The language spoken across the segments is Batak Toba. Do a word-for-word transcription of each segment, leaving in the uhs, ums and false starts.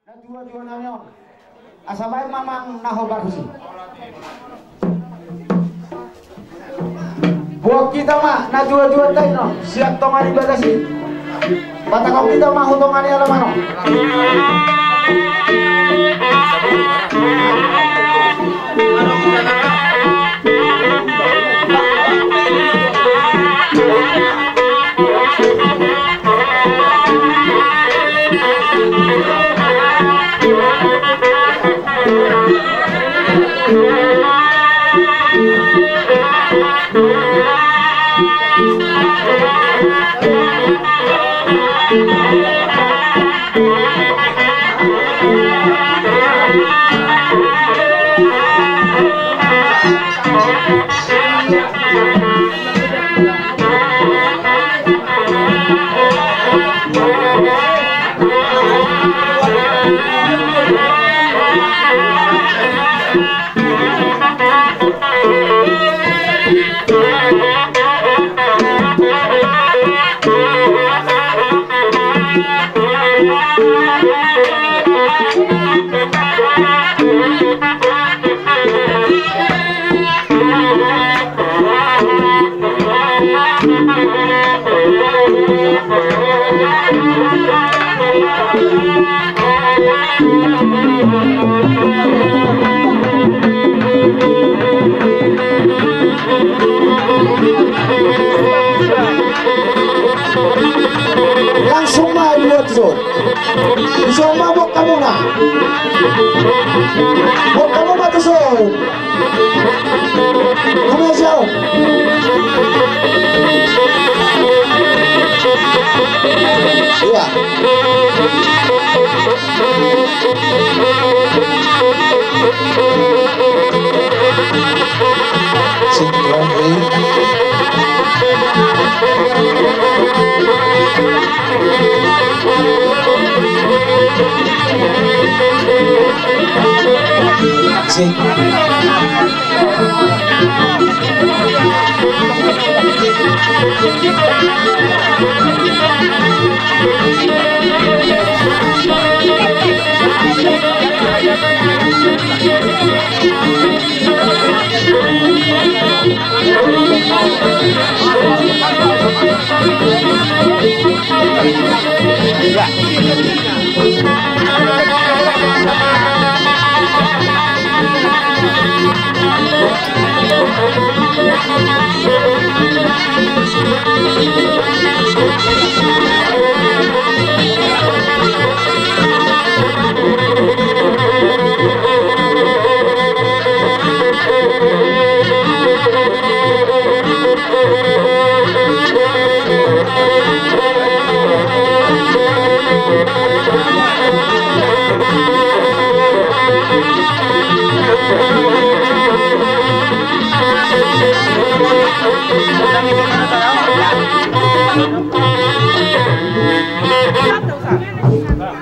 Natua-tua nami on. Asa baen ma amang na hombar tusi. Boan hita ma natua-tua nami on sian tonga ni bagas i. Patangkon hita ma tu tonga ni alaman on. Langsung ma i buat so. Iso ma bok kamu na. Bok kamu ma tu so. Kamu siap. Iya.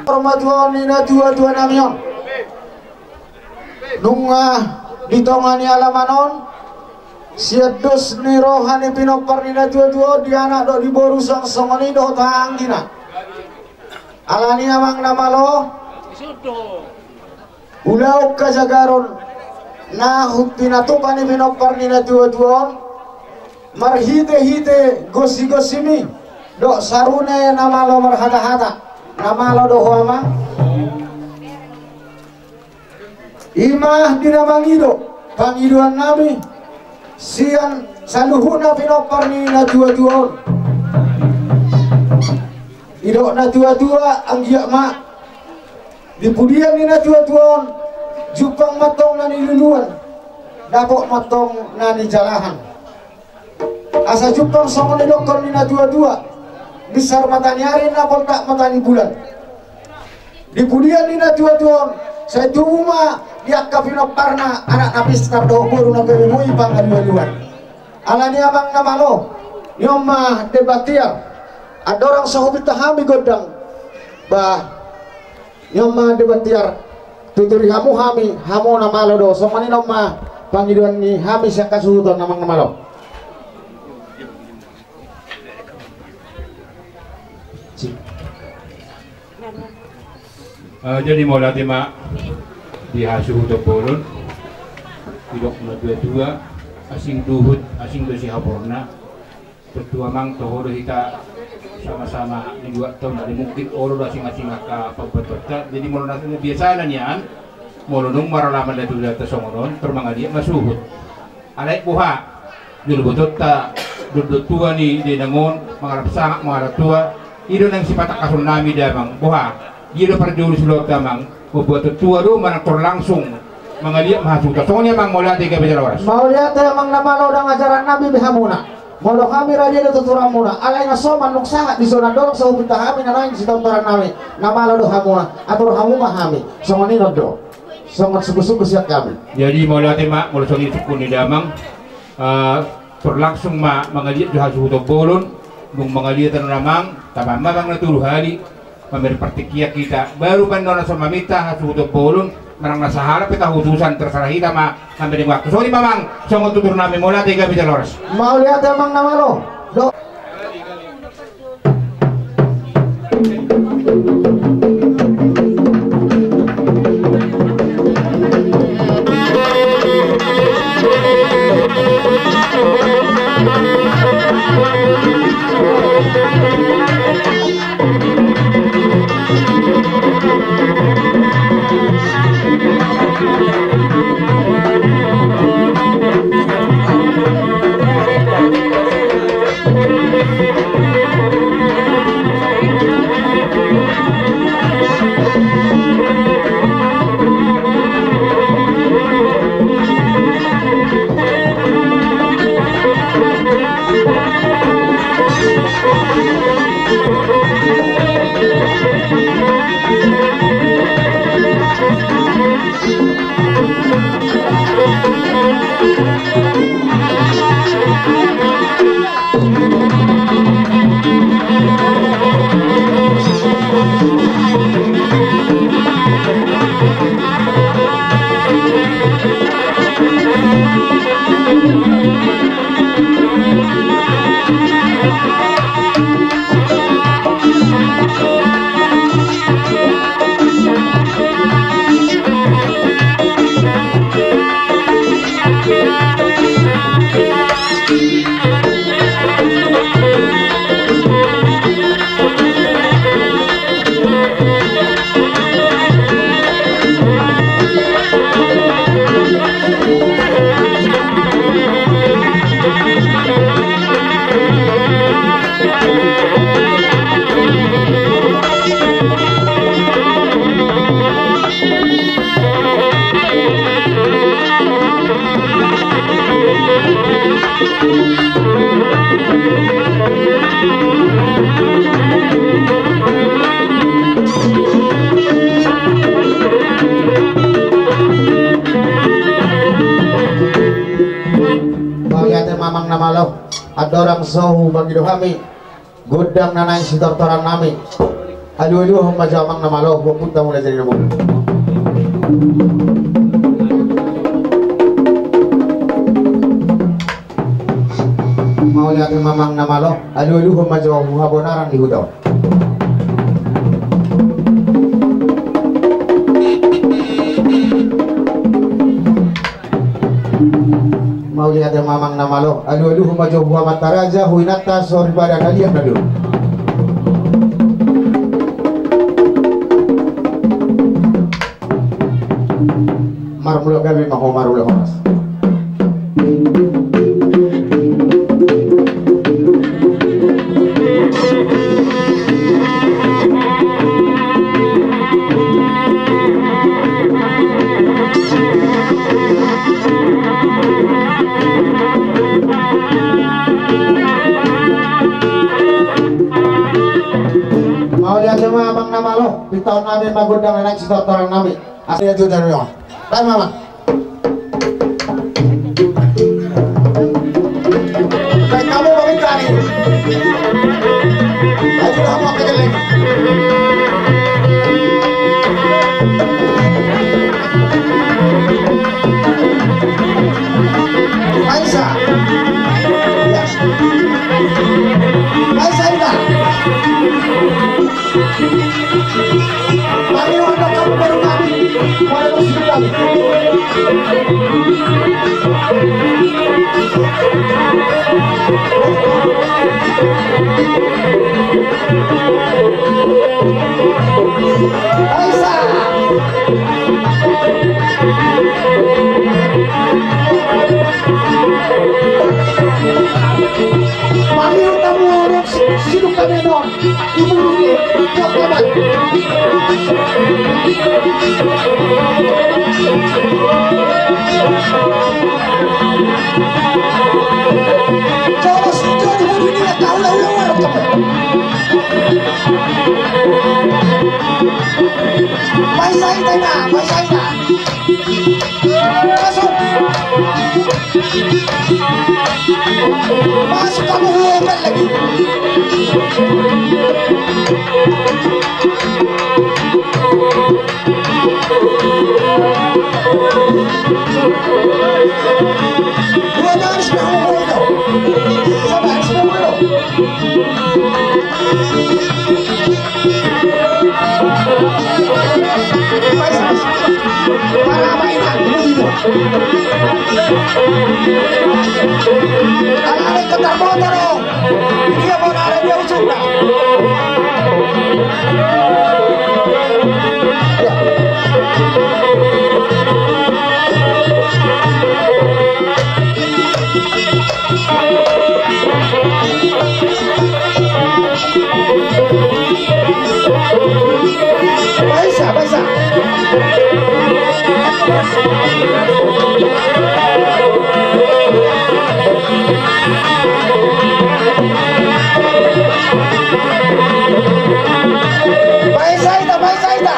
Parmatuaon ni natua-tua nami on. Nunga di tonga ni alaman on, sian dos ni roha ni pinompar ni natua-tua on, di anak dohot di boru, suang songon i dohot anggina. Alani amang na malo, ulaon hajagaron na pinatupa ni pinompar ni natua-tua on, marhite-hite gosi-gosimi dohot sarune na malo marhata-hata, na malo do ho amang. I ma di na mangido pangidoan nami sian saluhutna pinompar ni natua-tua on. Didok natua-tua, anggiat ma di pudian ni natua-tua on jumpang ma antong na niluluan, dapot ma antong na nijalahan. Asa jumpang songon nidokkon ni natua-tua, minsar mata ni ari na poltak mata ni bulan. Di pudian ni natua-tua on, sai tubu ma di angka pinomparna anak na pistar dohot boru na gabe boi pangalualuan. Alani amang na malo, nion ma Debata tiar, andorang so hupinta hami gondang, bah, nion ma Debata tiar, tuturi hamu hami, hamu na malo do. Songon i nion ma pangidoan ni hami sian hasuhuton amang na malo. Eh, jadi mauliate ma di hasuhuton bolon. Didok na tua-tua, asing do huta, asing do sihaporna. Tontu amang, toho do hita sama-sama dibuat tong, jadi mungkin olo do asing-asing angka pambuatonta. Jadi molo na biasana nian, molo dung maralaman na tu data songon on, tor mangaliat ma suhut. Alai boha, jolo botonta, dohot tua ni dainang on, mangalap sangap, mangalap tua. I do nang sipatangkason nami damang, boha. Dia do parjolo silaonta amang, mambuat tua do manang tor langsung mangaliat ma hasuhuton. Songon i amang, mauliate, gabe jala horas. Mauliate amang na malo, ndang ajaran nami be hamuna. Molo hami raja do tuturanmuna, alai na so mandok sangap di son, andorang so hupinta hami na naeng sitortoran nami, na malo do hamuna, atur hamu ma hami. Songon i non do. Songon sungkun-sungkun sian hami. Jadi mauliate ma, molo songon i sungkun ni damang, eh, tor langsung ma mangaliat jo hasuhuton bolon. Dung mangaliat annon amang, tabaen ma amang na tolu hali, mamereng partingkian hita. Baru baen annon so maminta hasuhuton bolon, manang na sahalak pe tahutusan, terserah hita ma mamereng waktu. Songon i ma amang, songon tutur nami, mauliate, gabe jala horas. Mauliate amang na malo. Do. Mauliate ma amang na malo, andorang so hupangido hami gondang na naeng sitortoran nami. Alualuhon ma jo amang na malo, huapunta mula jadi na mulu. Mauliate ma amang na malo, alualuhon ma jo huhabonaran ni huta on. Mauliate ma amang na malo, alualuhon ma jo huamanta raja, huinanta soripada na liat na dulu. Marmula gabe ma ho, marmula horas. Mauliate ma amang na malo, pintaon nami ma gondang na naeng sitortoran nami. Asli aja dari orang. Baik, Mama. Baik, kamu mau minta nih. Ayo, kamu apa jelek? Aisyah. Yes. Aisyah, Ida. Mari, Ida. Masuk. Masuk kamu, hebat lagi. Dua baris, Bang. Sabar, sabar. Baisa, baisa. Baisa ita, baisa ita.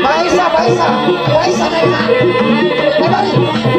Baisa, baisa, baisa, baisa.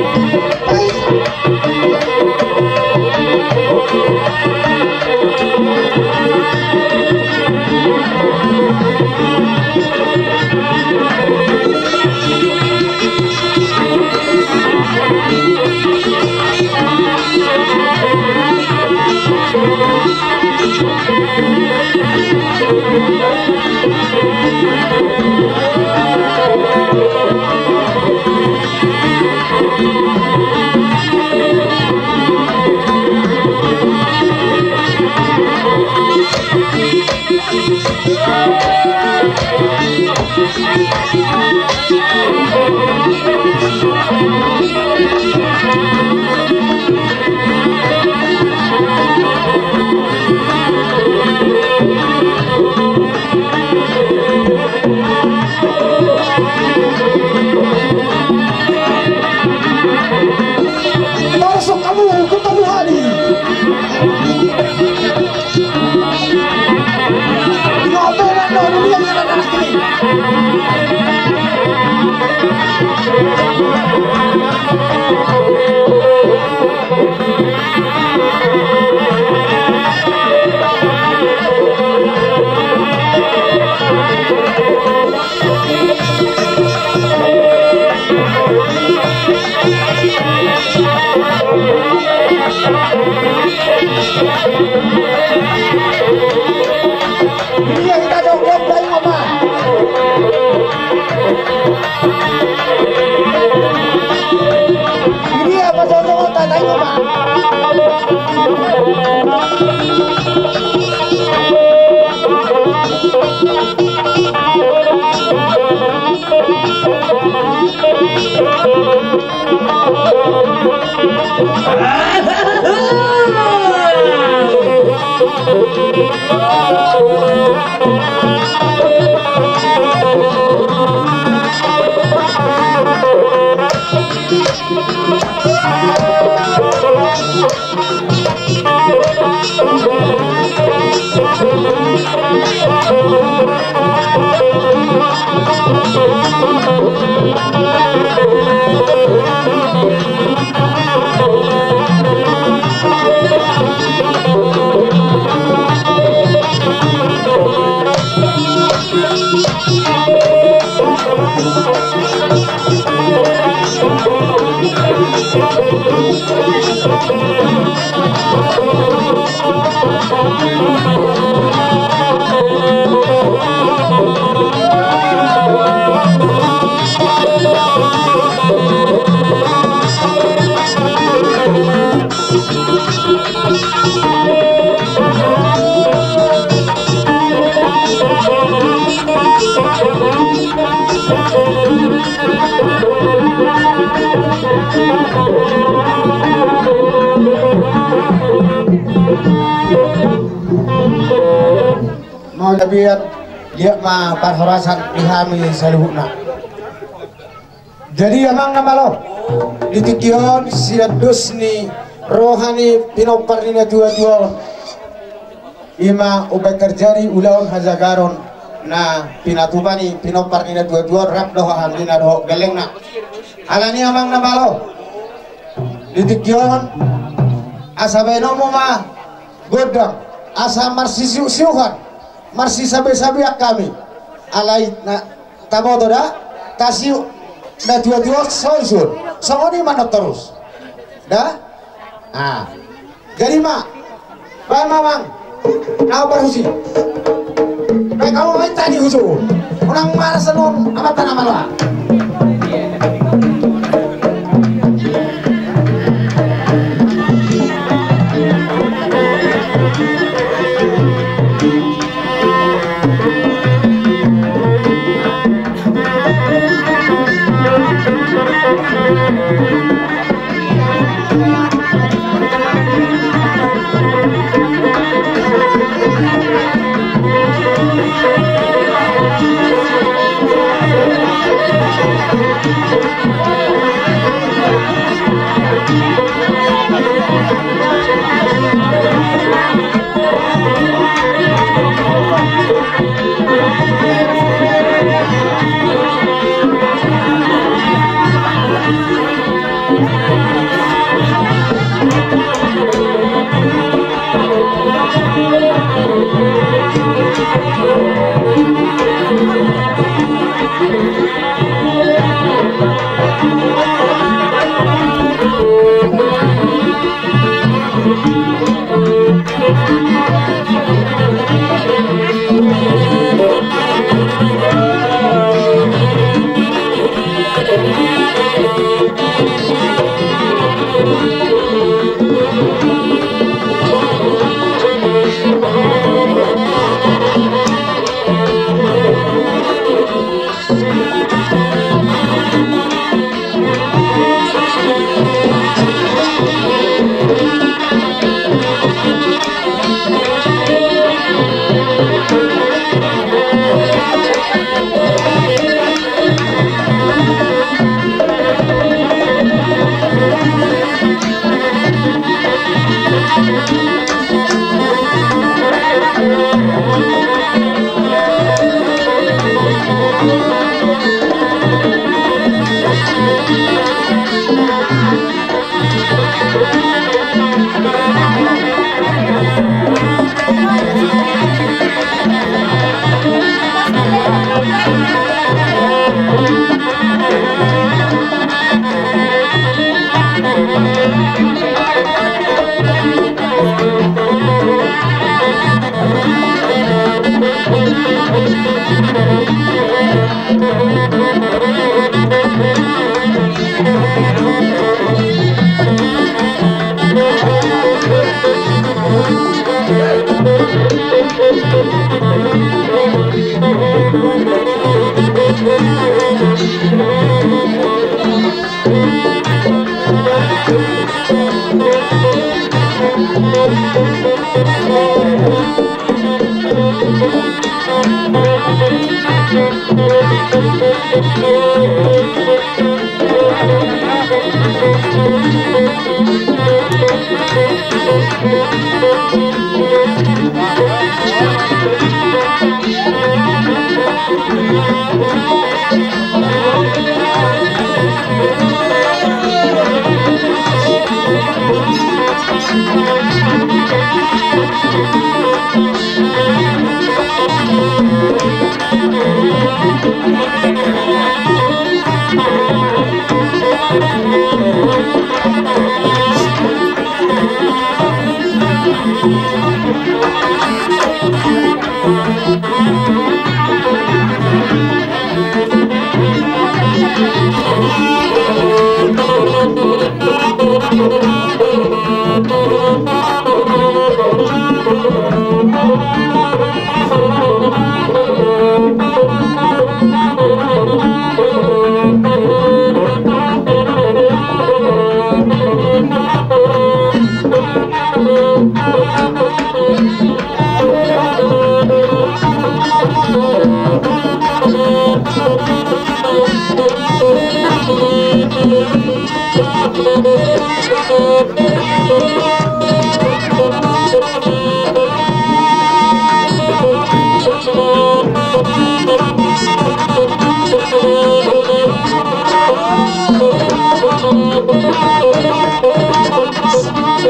Mauliate, liat ma parhorasan di hami saluhutna. Jadi amang na malo, di tingki on sian dos ni roha ni pinompar ni natuatua on, ima umbaen terjadi ulaon hajagaron na pinatupa ni pinompar ni natuatua on rap dohot hambina dohot gellengna. Alani amang na malo, di tingki on asa baenonmu ma gondang asa marsisiuksiuhan, marsisabesabean hami. Alai na taboto da, tasiuk natuatua on so ison. Songon i ma annon torus da. Ah. Jadi ma, baen ma amang na parhusi. Baen hamu ma inta di husu. Unang marasa non amanta na malo.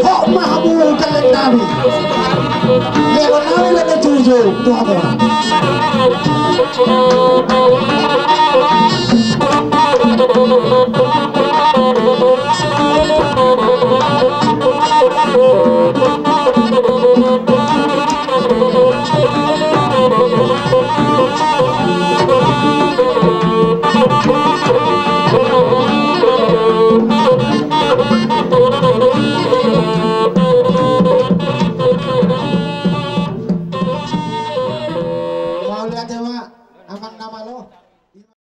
Hok ma hamu gelleng nami. Lehon nami lebe tuju tu hamu.